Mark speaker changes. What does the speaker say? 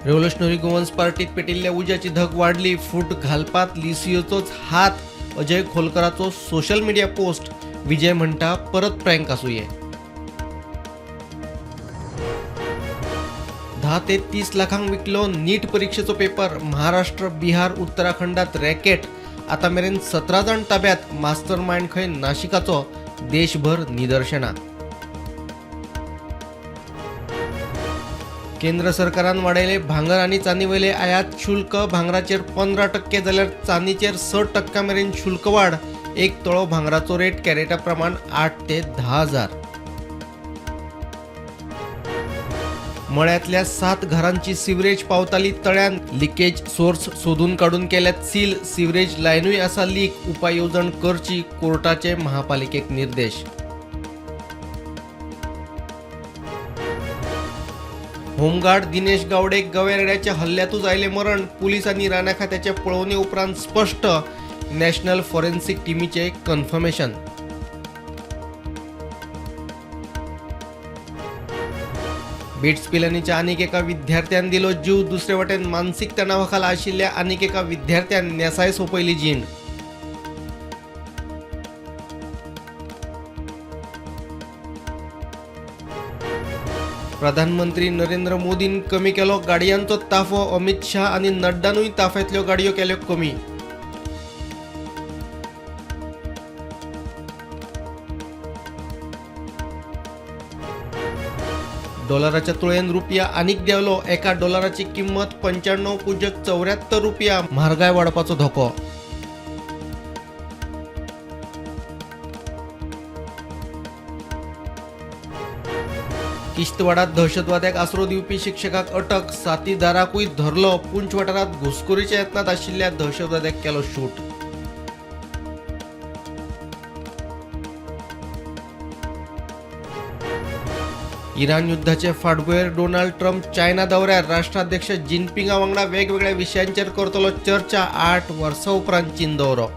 Speaker 1: Revolutionary Goans पार्टीत पेटिल्ल्या उज्याची धग वाडली. फूट घालपात लिसियोचोच हात, अजय खोलकराचो सोशल मिडिया पोस्ट. विजय म्हणटा परत प्रँक आसुये. 10 ते 30 लाखांक विकलो नीट परीक्षेचो पेपर. महाराष्ट्र, बिहार, उत्तराखंडात रॅकेट. आता मेरेन 17 जाण ताब्यात. मास्टर मायंड खंय नाशिकाचो. देशभर निदर्शनां. केंद्र सरकारान वाडयले भांगर आनी चांदी वयले आयात शुल्क. भांगराचेर 15% जाल्यार चांदीचेर 6% मेरेन शुल्क वाड. एक तोळो भांगराचो रेट कॅरेटा प्रमाण 8 ते 10 हजार. मळ्यातल्या 7 घरांची सिवरेज पावताली तळ्यान. लिकेज सोर्स सोदून काडून केल्यात सील. सिवरेज लायनूय आसा लीक. उपाय येवजण करची, कोर्टाचे महापालिकेक निर्देश. होमगार्ड दिनेश गावडेक गवेरेड्याच्या हल्ल्यातूच आयलें मरण. पुलीस आनी राना खात्याचे पळोवणे उपरांत स्पश्ट. नॅशनल फॉरेन्सिक टिमीचे कन्फर्मेशन. बिट्स पिलानीच्या आनीक एका विद्यार्थ्यान दिलो जीव. दुसरे वटेन मानसीक तणावाखाला आशिल्ल्या आनीक एका विद्यार्थ्यान नेसाय सोंपयली जीण. प्रधानमंत्री नरेंद्र मोदीन कमी केलो गाडयांचो ताफो. अमित शाह आनी नड्डानूय ताफ्यांतल्यो गाडयो केल्यो कमी. डॉलराच्या तुळेन रुपया आनीक देंवलो. एका डॉलराची किंमत 95.74 रुपया. म्हारगाय वाडपाचो धोको. किश्तवाडात दहशतवाद्याक आसरो दिवपी शिक्षकाक अटक. साथीदाराकूय धरलो. पुंछ वाठारांत घुसखोरीच्या यत्नांत आशिल्ल्या दहशतवाद्याक केलो शूट. इराण युद्धाचे फाटभुंयेर डोनाल्ड ट्रम्प चायना दौऱ्यार. राष्ट्राध्यक्ष जिनपिंगा वांगडा वेगवेगळ्या विशयांचेर करतलो चर्चा. 8 वर्सां उपरांत चीन दौरो.